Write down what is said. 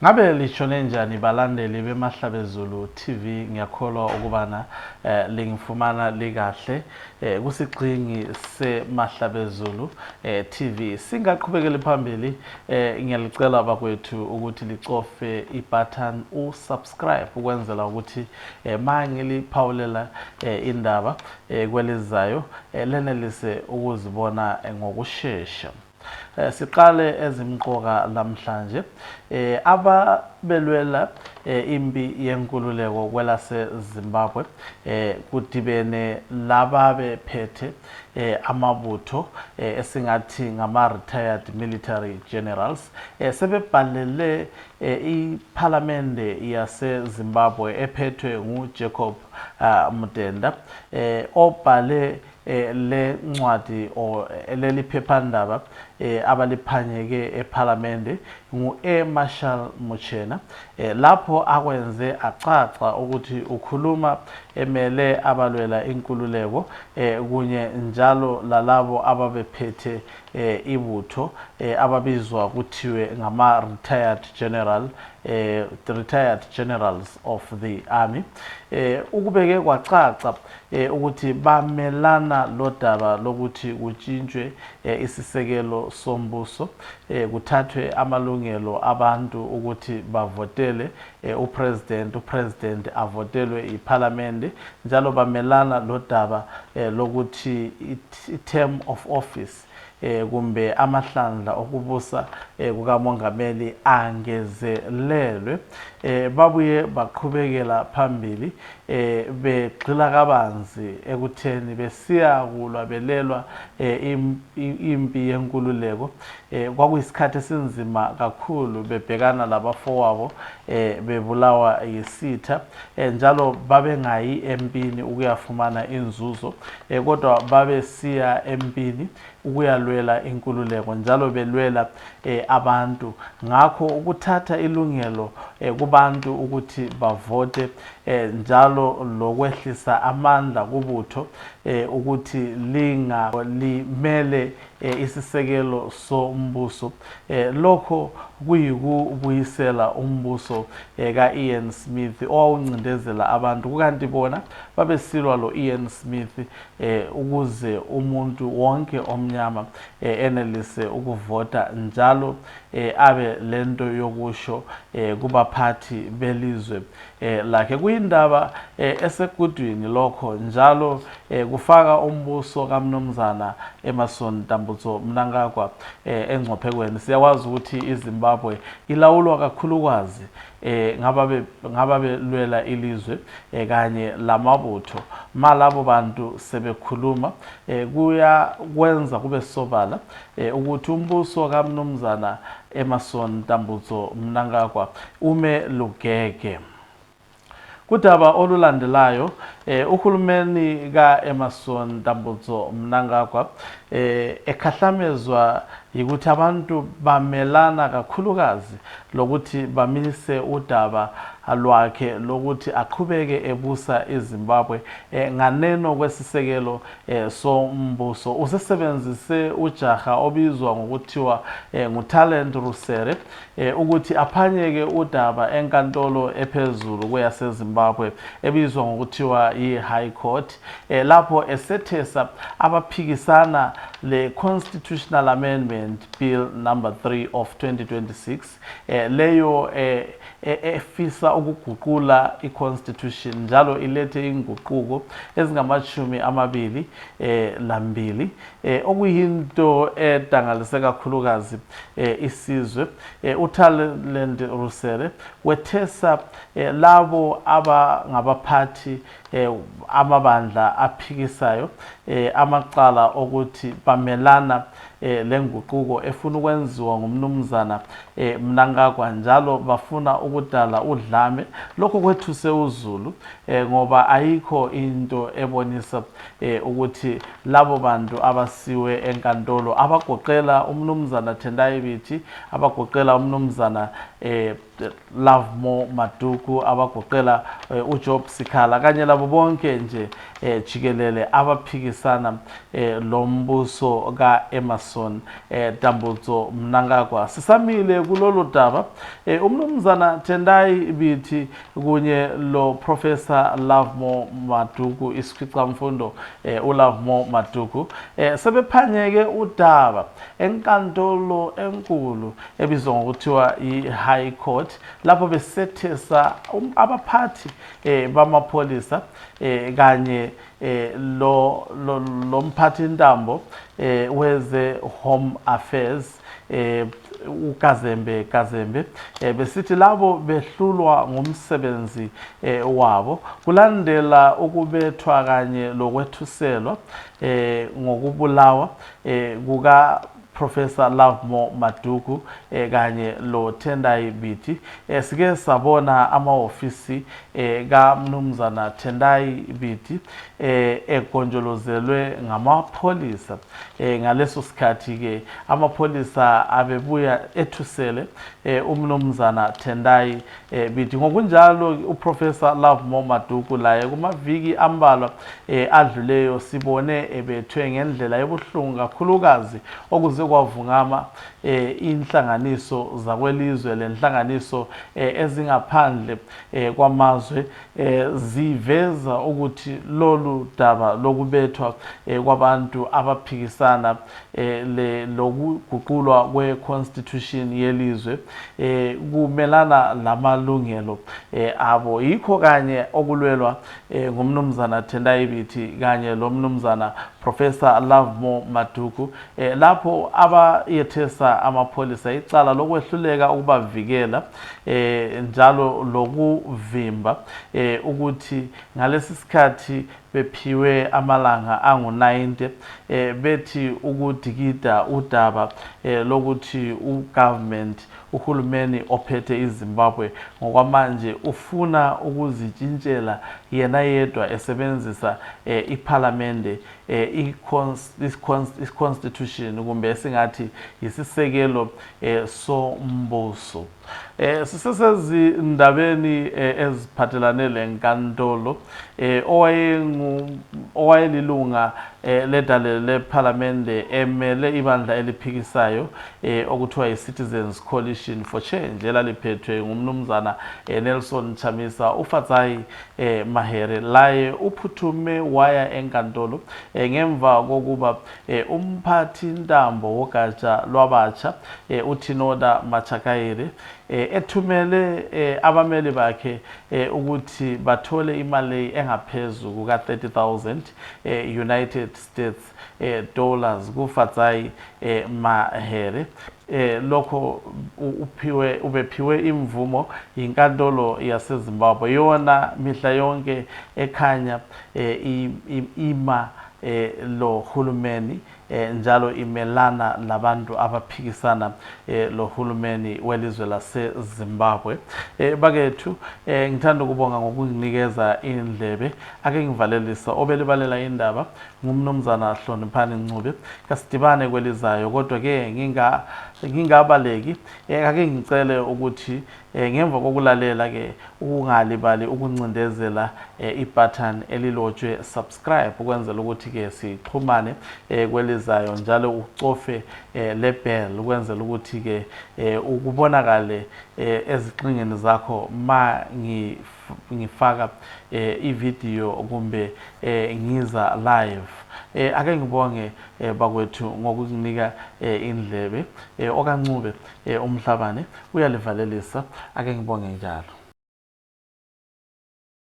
Ngabe lishone njani balandeli beMahlabezulu TV? Ngiyakholwa ukubana lingifumana likahle kusigxingi seMahlabezulu TV. Singaqhubekela phambili, ngiyalicela bakwethu ukuthi licofe ibutton usubscribe ukwenzela ukuthi mangiliphawulela indaba kwelizayo lenelise ukuzibona ngokusheshsha. Siqale ezimqoka namhlanje. Ababelwela impi yenkululeko kwelase Zimbabwe kudibene laba bephethe amabutho esingathi ngama-retired military generals sebebhalele iPhalamende yaseZimbabwe ephethwe nguJacob Mudenda obhale le ncwadi leli phephandaba abaliphanyeke ePhalamende ngu-Marshall Muchena, lapho akwenze acaca ukuthi ukhuluma emele abalwela inkululeko kunye njalo lalabo ababephethe ibutho ababizwa kuthiwe ngama-retired generals of the army. Ukubeke kwacaca ukuthi bamelana lodaba lokuthi kutshintshwe isisekelo sombuso, kuthathwe amalungelo abantu ukuthi bavotele upresident avotelwe iPhalamende, njalo bamelana lodaba lokuthi i-term of office kumbe amahlandla okubusa kukamongameli angezelelwe. Babuye baqhubekela phambili begxila kabanzi ekutheni besiya kulwabelelwa impi yenkululeko. Kwakuyisikhathi esinzima kakhulu bebhekana labafowabo bebulawa yisitha, njalo babengayi empini ukuyafumana inzuzo, kodwa babesiya empini ukuyalwela inkululeko, njalo belwela abantu. Ngakho ukuthatha ilungelo kubantu ukuthi bavote, njalo lokwehlisa amandla kubutho ukuthi limele isisekelo sombuso, lokho kuyikubuyisela umbuso ka-Ian Smith owawuncindezela abantu, kukanti bona babesilwa lo Ian Smith ukuze umuntu wonke omnyama enelise ukuvota, njalo abe lento yokusho kubaphathi belizwe lakhe. Kuyindaba esegudwini lokho, njalo kufaka umbuso kaMnumzana Emmerson Dambudzo Mnangagwa engcophekweni. Siyakwazi ukuthi iZimbabwe ilawulwa kakhulukazi ngababelwela ilizwe kanye lamabutho. Malabo bantu sebekhuluma kwenza kube sobala ukuthi umbuso kaMnumzana Emmerson Dambudzo Mnangagwa ume lugege. Kudaba olulandelayo, uhulumeni ka-Emmerson Dambudzo Mnangagwa ekhahlamezwa yikuthi abantu bamelana kakhulukazi lokuthi bamise udaba lwakhe lokuthi aqhubeke ebusa iZimbabwe nganeno kwesisekelo sombuso. Usesebenzise ujaha obizwa ngokuthiwa nguTalent Rusere ukuthi aphanyeke udaba enkantolo ephezulu kweyaseZimbabwe ebizwa ngokuthiwa yi-High Court, lapho esethesa abaphikisana le-Constitutional Amendment Bill number 3 of 2026, leyo efisa ukuguqula i-constitution njalo ilethe inguquko ezingama-22 okuyinto edangalise kakhulukazi isizwe. uTalent Rusere wethesa labo abangabaphathi amabandla aphikisayo amacala ukuthi bamelana lenguquko efuna ukwenziwa ngumnumzana Mnangagwa, njalo bafuna ukudala udlame. Lokho kwethuse uZulu ngoba ayikho into ebonisa ukuthi labo bantu abasiwe enkantolo abagoqela umnumzana Tendai Biti, abagoqela umnumzana Lovemore Maduku, abagoqela uJob Sikhala kanye labo bonke nje jikelele abaphikisana lo mbuso ka-Emmerson Emmerson Dambudzo Mnangagwa. Sisamile kulolu daba umnumzana Tendai Biti kunye lo Professor Lovemore Maduku isikhwicamfundo uLovemore Maduku sebephanyeke udaba enkantolo enkulu ebizwa ngokuthiwa i-High Court lapho besethesa abaphathi bamapolisa kanye lo mphathintambo weze Home Affairs uKazembe besithi labo behlulwa ngumsebenzi wabo kulandela ukubethwa kanye lokwethuselwa ngokubulawa kuka Professor Lovemore Maduku kanye lo Tendai Biti. Sike sabona amahofisi kaMnumzana Tendai Biti egonjolozelwe ngamapolisa ngaleso sikhathi ke amapolisa abebuya ethusele umnumzana Tendai Biti. Ngokunjalo uProfessor Lovemore Maduku laye kumaviki ambalwa adluleyo sibone ebethwe ngendlela ebuhlungu kakhulukazi okuze kwavungama inhlanganiso zakwelizwe lenhlanganiso ezingaphandle kwamazwe ziveza ukuthi lolu daba lokubethwa kwabantu abaphikisana lokuguqulwa kweconstitution yelizwe kumelana lamalungelo abo. Yikho kanye okulwelwa ngumnumzana Tendai Biti kanye lo mnumzana Professor Lovemore Maduku lapho abayethesa amapolisa icala lokwehluleka ukubavikela njalo lokuvimba ukuthi ngalesi sikhathi bephiwe amalanga angu-90 bethi ukudikida udaba lokuthi ugovernment uhulumeni ophethe iZimbabwe ngokwamanje ufuna ukuzitshintshela yena yedwa esebenzisa iParliament i-constitution kumbe esingathi isisekelo sombuso. Sisesezindabeni eziphathelane lenkantolo owayelilunga ledale leParliament emele ibandla eliphikisayo okuthiwa yi-Citizens Coalition for Change elaliphethwe ngumnumzana Nelson Chamisa uFatsai Mahere laye uphuthume waya enkantolo ngemva kokuba umphathintambo wogatsha lwabatsha uThinoda Machakaire ethumele abameli bakhe ukuthi bathole imali engaphezu kuka 30,000 United States dollars kuFatsai Mahere. Lokho ubephiwe imvumo inkantolo yaseZimbabwe yona mihla yonke ekhanya ima lo hulumeni njalo imelana labantu abaphikisana lo hulumeni welizwe laseZimbabwe. Bakethu ngithanda ukubonga ngokunginikeza indlebe ake ngivalelisa obelibalela indaba ngumnumzana Hloniphani Ncube. Kasidibane kwelizayo kodwa ke ngingabaleki ake ngicele ukuthi ngemva kokulalela ke ungalibali ukuncindezela ibutton elilotshwe subscribe ukwenzela ukuthi ke sixhumane kwelizayo njalo ucofe le bell ukwenzela ukuthi ke ukubonakale eziqingeni zakho ma ngifaka ivideo kumbe ngiza live. Ake ngibonge bakwethu ngokunika indlebe okaNcube uMhlabane uyalivalelisa. Ake ngibonge njalo.